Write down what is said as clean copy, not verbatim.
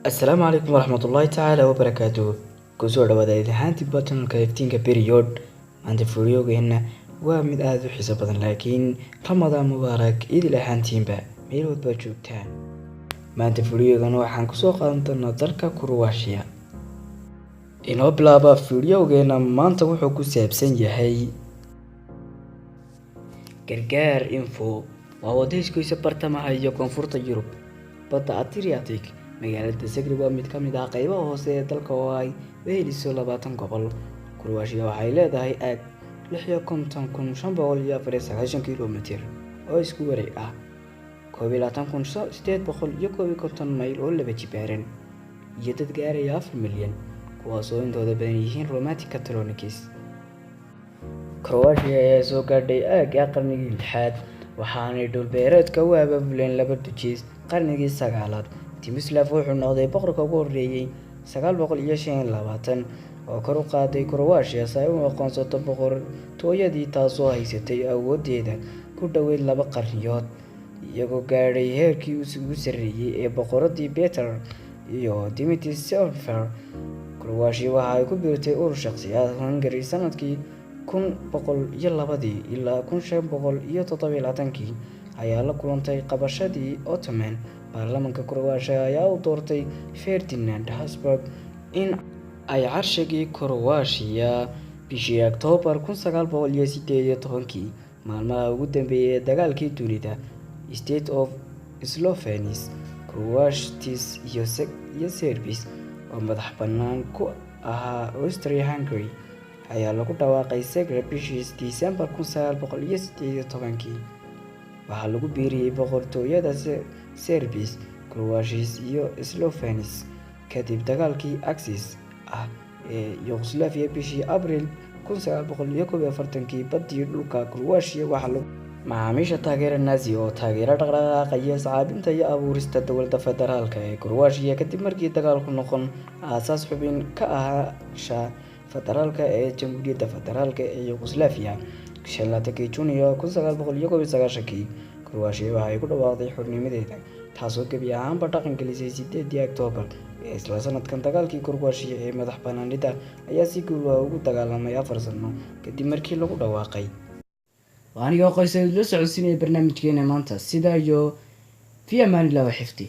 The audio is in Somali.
Asalaamu calaykum waraxmatullaahi tacaala wabarakaatuhu. Kusoo dhawaada idinhaantiiba channelka Iftiinka Period. Maanta fiidiyogeena waa mid aada u xiiso badan, laakiin Ramadaan mubaarak idil ahaantiinba meel walba joogtaan. Maanta fiidiyogan waxaan kusoo qaadan doonaa dalka Kuruwaashiya. Inoo bilaaba fiidiyogeena maanta wuxuu ku saabsan yahay Gargaar Info. Waa waddo isgoysa bartamaha iyo koonfurta Yurub, badda Adriatic. Magaalada Zagreb waa mid ka mid ah qaybaha hoose ee dalka oo ay weheliso 20 gobol. Kuruwaashiya waxay leedahay aag 56,594 kilomitir oo isku wareeg ah, 21,851 mayl oo laba jibaaran, iyo dad gaaraya 4 milyan, kuwaasoo intooda badan yihiin Romantic Catholics. Croatia ayaa soo gaadhay aagga qarnigii lixaad, waxaanay dhul-beereedka u abaabuleen laba duchess qarnigii sagaalaad. Tomislav wuxuu noqday boqorka ugu horreeyay 925 oo kor u qaaday Croatia si ay u aqoonsato boqortooyadii, taasoo haysatay awooddeeda ku dhoweyd 2 qarniyood, iyagoo gaadhay heerkii ugu sarreeyay ee boqoradii Peter iyo Dimitris Silver. Croatia waxa ay ku biirtay urur shaqsiyaad Hungary sanadkii 1102 ilaa 1527-kii ayaa la kulantay qabashadii Ottoman. Baarlamaanka Croatia ayaa u doortay Ferdinand Habsburg in ay carshigii Croatia bishii Oktoobar 1918-kii, maalmaha ugu dambeeyay ee dagaalkii dunida. State of Slovenes, Croats iyo Serbs oo madax bannaan ku ahaa Austria-Hungary ayaa lagu dhawaaqay Zagreb bishii Disembar 1918-kii. Waxaa lagu biiriyay boqortooyada Serbs, Croats iyo Slovenes kadib dagaalkii Axis ah ee Yugoslavia bishii Abriil 1941-kii. Badii dhulka Croatia waxaa lagu macaamiisha taageera Nazi oo taageera dhaqdhaqaaqa iyo iscaabinta iyo abuurista dowladda federaalka ee Croatia kadib markii dagaalku noqon aasaas xubin ka ahaasha federaalka ee Jamhuuriyadda Federaalka ee Yugoslavia. 25-kii Juniyo 1991-kii, Croatia waxa ay ku dhawaaqday xornimadeeda, taasoo gebi ahaanba dhaqan gelisay 8-dii Oktoobar ee isla sanadkan. Dagaalkii Croatia ee madax banaanida ayaa si guul ah ugu dagaalamay 4 sano kadib markii lagu dhawaaqay. Waa anigoo qoysa la socodsiinaya barnaamijkeena maanta. Sidaa iyo fi amaanillah wa xifdi.